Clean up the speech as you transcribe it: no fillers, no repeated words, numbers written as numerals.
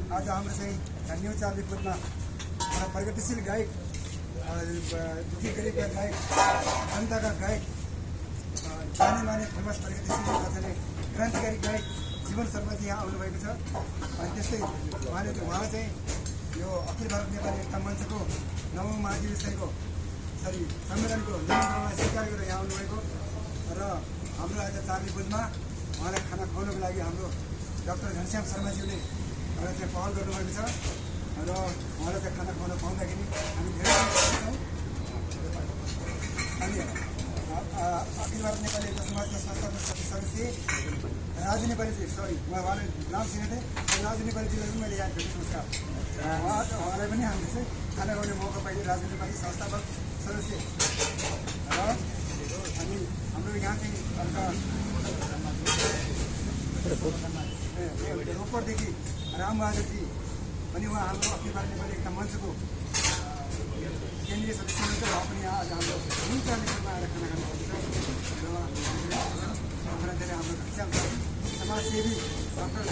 आज हाम्रो चाहिँ न्यू चार्लीपुरमा एउटा प्रगतिशील गायक, दुखी गरिबका गायक, जनताका गायक, जाने माने फेमस प्रगतिशील क्रान्तिकारी गायक जीवन शर्माजी यहाँ आउनुभएको छ। अनि त्यस्तै उहाँ चाहिँ यो अखिल भारत नेपाली एकता मञ्चको 9औं महाधिवेशनको सम्मेलनको निमन्त्रणालाई स्वीकार गरेर यहाँ आउनुभएको र हाम्रो आज चार्लीपुरमा उहाँलाई खाना खुवाउनको लागि हाम्रो डाक्टर घनश्याम शर्माज्यूले एउटा चाहिँ पहल गर्नुभएको छ र उहाँलाई चाहिँ खाना खुवाउन पाउँदाखेरि हामी धेरै खुसी छौँ। अनि अखिल भारत नेपाली एकता समाजका संस्थापक सदस्य राजु नेपालीजी, उहाँले नाम सुनेको थिएँ, राजु नेपालीजीलाई पनि मैले याद गरेँ, नमस्कार। उहाँलाई पनि हामीले चाहिँ खाना खुवाउने मौका पाइयो, राजु नेपाली संस्थापक सदस्य। र अनि हाम्रो यहाँ चाहिँ रोपरदेखि रामबहादुरजी अनि उहाँ हाम्रो अखिल भारत नेपाली एकता मञ्चको केन्द्रीय सदस्य हुनुहुन्छ। उहाँ पनि यहाँ आज हाम्रो न्यू चार्लीपुरमा आएर खाना खानुभएको छ। र धेरै हाम्रो घनश्याम समाजसेवी डाक्टर